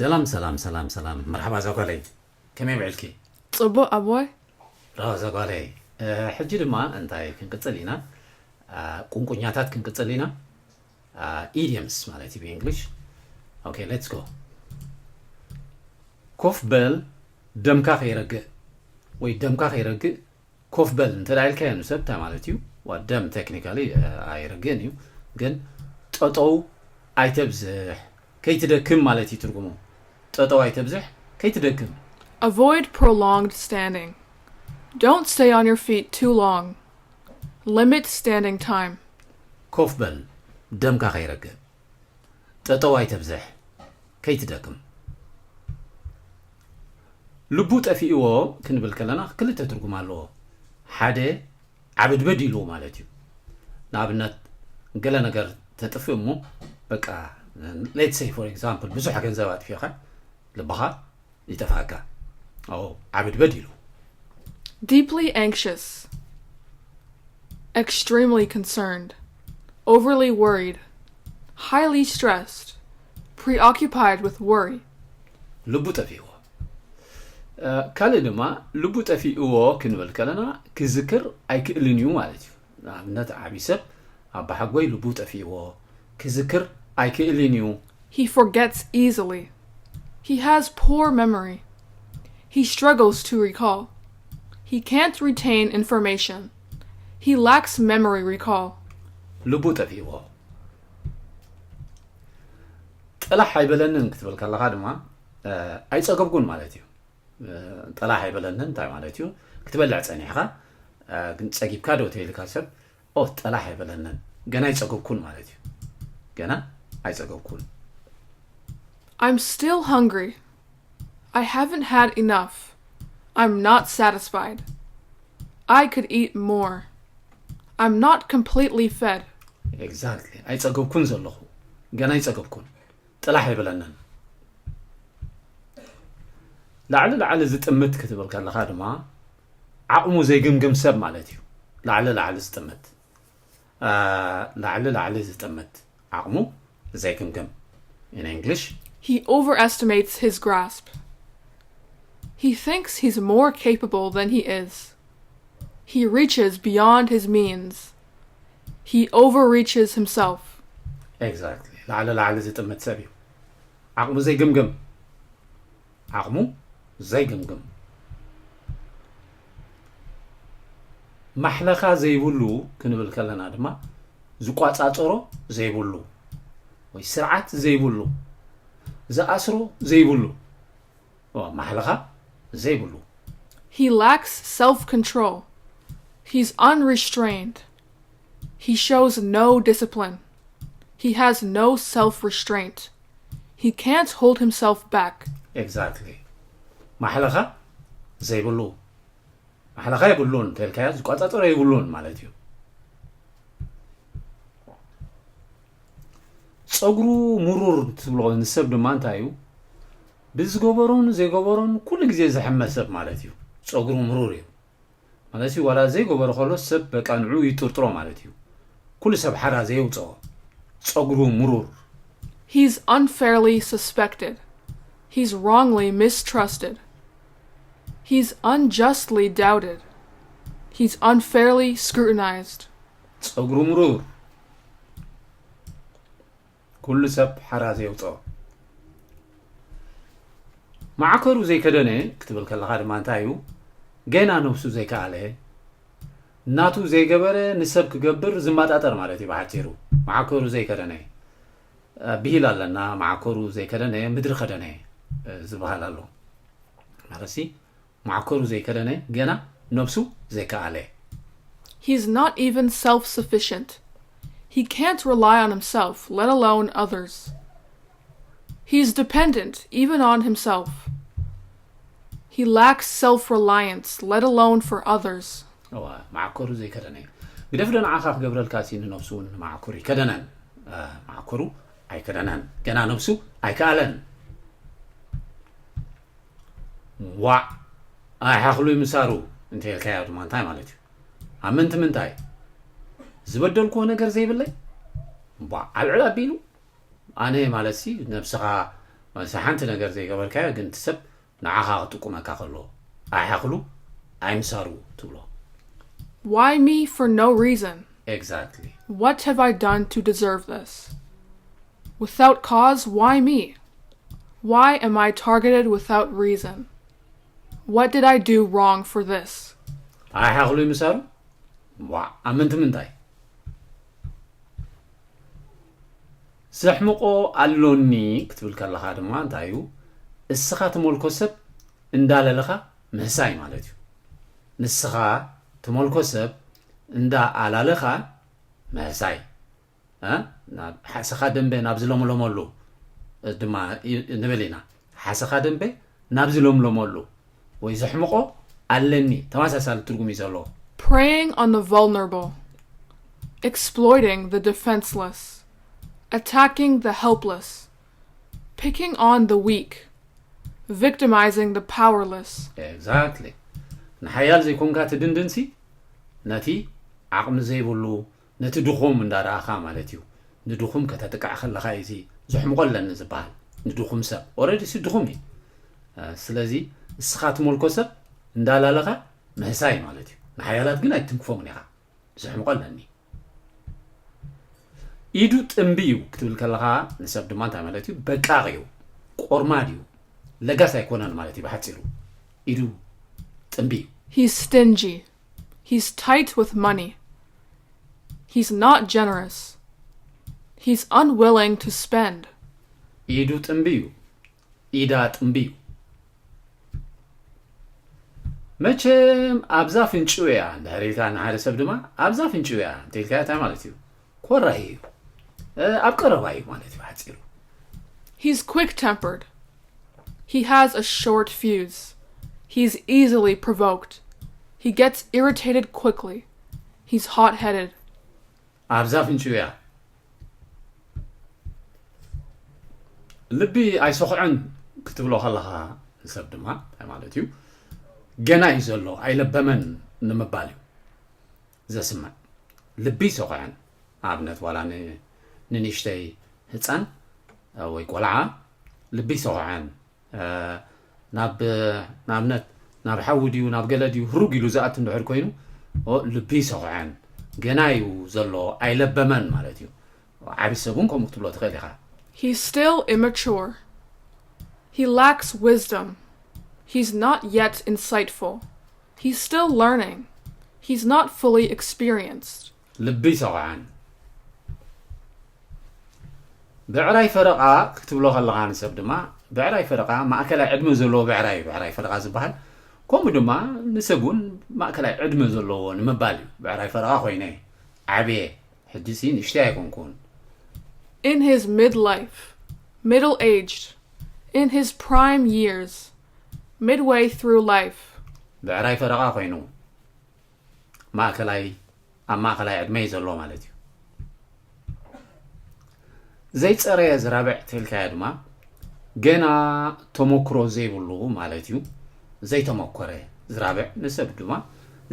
ሰላም ሰላም ሰላም ሰላም፣ መርሓባ ዛጓለይ፣ ከመይ ውዕልኪ? ጽቡቕ ኣቦይ። ራዋ ዛጓለይ፣ ሕጂ ድማ እንታይ ክንቅጽል ኢና? ቁንቁኛታት ክንቅጽል ኢና። ኢዲየምስ ማለት እዩ ብእንግሊሽ። Okay, let's go። ኮፍ በል፣ ደምካ ከይረግእ ወይ ደምካ ከይረግእ። ኮፍ በል እንተ ኢልካዮ ንሰብ እንታይ ማለት እዩ? ዋ ደም ቴክኒካሊ ኣይረግእን እዩ፣ ግን ጠጠው ኣይተብዝሕ፣ ከይትደክም ማለት እዩ ትርጉሙ። ጠጠው ኣይተብዝሕ፣ ከይትደክም። Avoid prolonged standing. Don't stay on your feet too long. Limit standing time. ኮፍ በል፣ ደምካ ከይረግእ። ጠጠው ኣይተብዝሕ፣ ከይትደክም። ልቡ ጠፊእዎ ክንብል ከለና ክልተ ትርጉም ኣለዎ። ሓደ ዓብድበድ ኢልዎ ማለት እዩ። ንኣብነት ገለ ነገር ተጥፍእ እሞ በቃ let's say for example ብዙሕ ገንዘብ ኣጥፊእካ ልብኻ ይጠፍኣካ። ኦ ዓብድበድ ኢሉ። Deeply anxious. Extremely concerned. Overly worried. Highly stressed. Preoccupied with worry. ልቡ ጠፊእዎ። ካልእ ድማ ልቡ ጠፊእዎ ክንብል ከለና ክዝክር ኣይክእልን እዩ ማለት እዩ። ንኣብነት ዓብዪ ሰብ ኣባሓጎይ ልቡ ጠፊእዎ፣ ክዝክር ኣይክእልን እዩ። He forgets easily. He has poor memory. He struggles to recall. He can't retain information. He lacks memory recall. ልቡ ጠፊእዎ። ጠላሕ ኣይበለንን ክትብል ከለኻ ድማ ኣይጸገብኩን ማለት እዩ። ጠላሕ ኣይበለንን እንታይ ማለት እዩ? ክትበልዕ ጸኒሕካ ግን ጸጊብካ ዶ ተይልካ ሰብ ኦ ጠላሕ ኣይበለንን፣ ገና ኣይጸገብኩን ማለት እዩ። ገና ኣይጸገብኩን። I'm still hungry. I haven't had enough. I'm not satisfied. I could eat more. I'm not completely fed. Exactly. ኣይጸገብኩን ዘለኹ፣ ገና ኣይጸገብኩን። ጥላሕ ኣይበለንን። ላዕሊ ላዕሊ ዝጥምት ክትብል ከለኻ ድማ ዓቕሙ ዘይግምግም ሰብ ማለት እዩ። ላዕሊ ላዕሊ ዝጥምት፣ ላዕሊ ላዕሊ ዝጥምት፣ ዓቕሙ ዘይግምግም። In English, he overestimates his grasp. He thinks he's more capable than he is. He reaches beyond his means. He overreaches himself. Exactly. ላዕሊ ላዕሊ ዝጥምት ሰብ እዩ። ዓቕሙ ዘይግምግም። ዓቕሙ ዘይግምግም። ማሕለኻ ዘይብሉ ክንብል ከለና ድማ ዝቋጻጸሮ ዘይብሉ ወይ ስርዓት ዘይብሉ፣ ዝኣስሮ ዘይብሉ። ማሕለኻ ዘይብሉ። He lacks self control. He's unrestrained. He shows no discipline. He has no self restraint. He can't hold himself back. Exactly. ማሕለኻ ዘይብሉ። ማሕለኻ የብሉን ተልካዮ ዝቋጻጸሮ የብሉን ማለት እዩ። ጸጉሩ ምሩር ትብሎ ንሰብ ድማ እንታይ እዩ? ብዝገበሮን ዘይገበሮን ኩሉ ግዜ ዝሕመ ሰብ ማለት እዩ። ጸጉሩ ምሩር እዩ ማለት እዩ። ዋላ ዘይገበሮ ከሎ ሰብ በቃ ንዑ ይጥርጥሮ ማለት እዩ። ኩሉ ሰብ ሓራ ዘየውፅኦ። ጸጉሩ ምሩር። He's unfairly suspected. He's wrongly mistrusted. He's unjustly doubted. He's unfairly scrutinized. ጸጉሩ ምሩር። ኩሉ ሰብ ሓራ ዘየውፅኦ። ማዕከሩ ዘይከደነ ክትብል ከለኻ ድማ እንታይ እዩ? ገና ነብሱ ዘይከኣለ፣ ናቱ ዘይገበረ ንሰብ ክገብር ዝመጣጠር ማለት እዩ። ብሓፂሩ ማዕከሩ ዘይከደነ። ብሂል ኣለና፣ ማዕከሩ ዘይከደነ ምድሪ ከደነ ዝበሃል ኣሎ። ማለትሲ ማዕከሩ ዘይከደነ፣ ገና ነብሱ ዘይከኣለ። He's not even self sufficient. He can't rely on himself, let alone others. He's dependent even on himself. He lacks self reliance, let alone for others. እዋ፣ ማዕከሩ ዘይከደነ እዩ። ግደፍ ዶ ንዓኻ ክገብረልካ ሲ ንነብሱ እውን ማዕከሩ ይከደነን። ማዕከሩ ኣይከደነን፣ ገና ነብሱ ኣይከኣለን። ዋዕ፣ ኣይሓኽሉ ይምሳሩ እንተ ኢልካዮ ድማ እንታይ ማለት እዩ? ኣብ ምንቲ ምንታይ ዝበደልክዎ ነገር ዘይብለይ? ቧዕ፣ ኣልዕል ኣቢሉ ኣነ ማለት ሲ ነብስኻ መስ ሓንቲ ነገር ዘይገበርካዮ ግን እቲ ሰብ ንዓኻ ክጥቁመካ ከሎ ኣይሓኽሉ ኣይምሳሩ ትብሎ። Why me for no reason? Exactly. What have I done to deserve this? Without cause, why me? Why am I targeted without reason? What did I do wrong for this? ኣይሓኽሉ ይምሳሩ ዋ ኣመንቲ ምንታይ ዘሕምቆ ኣሎኒ ክትብል ከለኻ ድማ እንታይ እዩ እስኻ ትመልኮ ሰብ እንዳለለኻ ምህሳይ ማለት እዩ ንስኻ ትመልኮ ሰብ እንዳ ኣላለኻ ምህሳይ ሓሰኻ ደንበ ናብ ዝለምለመሉ ድማ ንብል ኢና ሓሰኻ ደንበ ናብ ዝለምለመሉ ወይ ዘሕምቆ ኣለኒ ተመሳሳሊ ትርጉም እዩ ዘለዎ Preying on the vulnerable, exploiting the defenseless, attacking the helpless, picking on the weak, victimizing the powerless. Exactly. ንሓያል ዘይኮንካ ትድንድንሲ ነቲ ዓቕሚ ዘይብሉ ነቲ ድኹም እንዳረኣኻ ማለት እዩ ንድኹም ከተጥቃዕ ከለኻ እዩ ዘሕምቆ ኣለኒ ዝበሃል ንድኹም ሰብ already ሲ ድኹም እዩ ስለዚ እስኻ ትመልኮ ሰብ እንዳላለኻ ምህሳይ ማለት እዩ ንሓያላት ግን ኣይትንክፎምን ኢኻ ዘሕምቆ ኣለኒ ኢዱ ጥንቢ እዩ ክትብል ከለኻ ንሰብ ድማ እንታይ ማለት እዩ በቃቕ እዩ ቆርማድ እዩ ለጋስ ኣይኮነን ማለት እዩ ብሓፂሩ ኢዱ ጥንቢ እዩ He's stingy. He's tight with money. He's not generous. He's unwilling to spend. ኢዱ ጥንቢ እዩ ኢዳ ጥንቢ እዩ መቸም ኣብዛ ፍንጭው እያ እንድሕር ኢልካ ንሓደ ሰብ ድማ ኣብዛ ፍንጭው እያ እንተኢልካ እንታይ ማለት እዩ ኮራይ እዩ ኣብ ቀረባ እዩ ማለት እዩ ሓፂሩ He's quick tempered. He has a short fuse. He's easily provoked. He gets irritated quickly. He's hot headed. ኣብዛ ፍንጭው እያ ልቢ ኣይሰኹዐን ክትብሎ ከለኻ ንሰብ ድማ እንታይ ማለት እዩ ገና እዩ ዘሎ ኣይለበመን ንምባል እዩ ዘስምዕ ልቢ ይሰኹዐን ኣብነት ዋላ ንንእሽተይ ህፃን ወይ ቆልዓ ልቢ ይሰኹዐን ናብ ንኣብነት ናብ ሓዊ ድዩ ናብ ገለ ድዩ ህሩግ ኢሉ ዝኣቱ እንድሕር ኮይኑ ልቢ ይሰኹዐን ገና እዩ ዘሎ ኣይለበመን ማለት እዩ ዓቢ ሰብ እውን ከምኡ ክትብሎ ትኽእል ኢኻ He's still immature. He lacks wisdom. He's not yet insightful. He's still learning. He's not fully experienced. ልቢ ይሰኹዐን ብዕራይ ፈረቓ ክትብሎ ከለኻ ንሰብ ድማ ብዕራይ ፈረቓ ማእከላይ ዕድመ ዘለዎ ብዕራይ እዩ ብዕራይ ፈረቓ ዝበሃል ከምኡ ድማ ንሰብ እውን ማእከላይ ዕድመ ዘለዎ ንምባል እዩ ብዕራይ ፈረቓ ኮይነ ዓብየ ሕጂ ሲ ንእሽተይ ኣይኮንኩን In his midlife, middle aged, in his prime years, midway through life. ብዕራይ ፈረቓ ኮይኑ ማእከላይ ኣብ ማእከላይ ዕድመ እዩ ዘሎ ማለት እዩ ዘይፀረየ ዝራብዕ ተልካዮ ድማ ገና ተመክሮ ዘይብሉ ማለት እዩ ዘይተመኮረ ዝራብዕ ንሰብ ድማ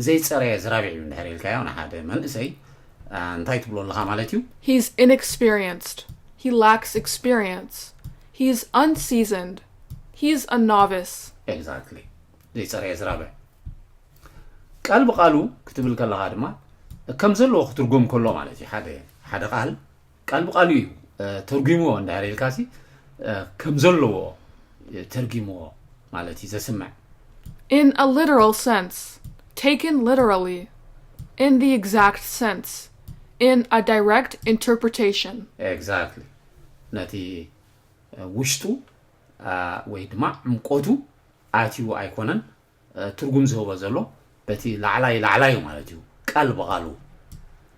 ዘይፀረየ ዝራብዕ እዩ እንድሕር ኢልካዮ ንሓደ መንእሰይ እንታይ ትብሎ ኣለኻ ማለት እዩ He's inexperienced. He lacks experience. He's unseasoned. He's a novice. Exactly ዘይፀረየ ዝራብዕ ቃል ብቃሉ ክትብል ከለኻ ድማ ከም ዘለዎ ክትርጎም ከሎ ማለት እዩ ሓደ ሓደ ቃል ቃል ብቃሉ እዩ ተርጉምዎ እንድሕር ኢልካሲ ከም ዘለዎ ተርጉምዎ ማለት እዩ ዘስምዕ In a literal sense, taken literally, in the exact sense, in a direct interpretation. Exactly ነቲ ውሽጡ ወይ ድማ ዕምቆቱ ኣትዩ ኣይኮነን ትርጉም ዝህቦ ዘሎ በቲ ላዕላይ ላዕላዩ ማለት እዩ ቃል ብቓሉ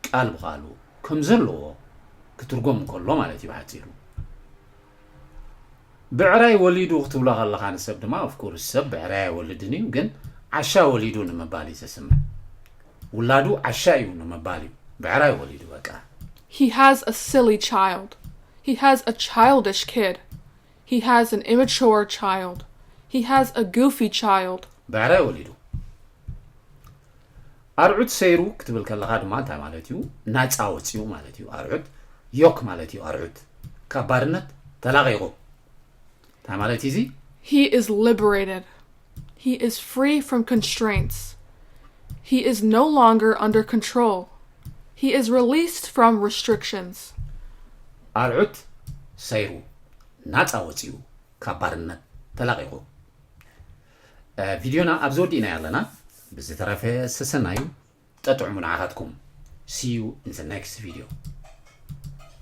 ቃል ብቓሉ ከም ዘለዎ ክትርጎም እንከሎ ማለት እዩ ብሓፂሩ ብዕራይ ወሊዱ ክትብሎ ከለኻ ንሰብ ድማ ኦፍኮርስ ሰብ ብዕራይ ኣይወልድን እዩ ግን ዓሻ ወሊዱ ንምባል እዩ ዘስምዕ ውላዱ ዓሻ እዩ ንምባል እዩ ብዕራይ ወሊዱ በቃ He has a silly child. He has a childish kid. He has an immature child. He has a goofy child. ብዕራይ ወሊዱ ኣርዑት ሰይሩ ክትብል ከለኻ ድማ እንታይ ማለት እዩ ናፃ ወፂኡ ማለት እዩ ኣርዑት ዮክ ማለት እዩ ኣርዑት ካብ ባርነት ተላቒቑ ማለት እዚ He is liberated. He is free from constraints. He is no longer under control. He is released from restrictions. ኣርዑት ሰይሩ ናፃ ወፂኡ ካብ ባርነት ተላቒቑ። ቪድዮና ኣብዚ ወዲእና ኣለና። ብዝተረፈ ሰሰናዩ ጠጥዑሙ ንዓኻትኩም። See you in the next video.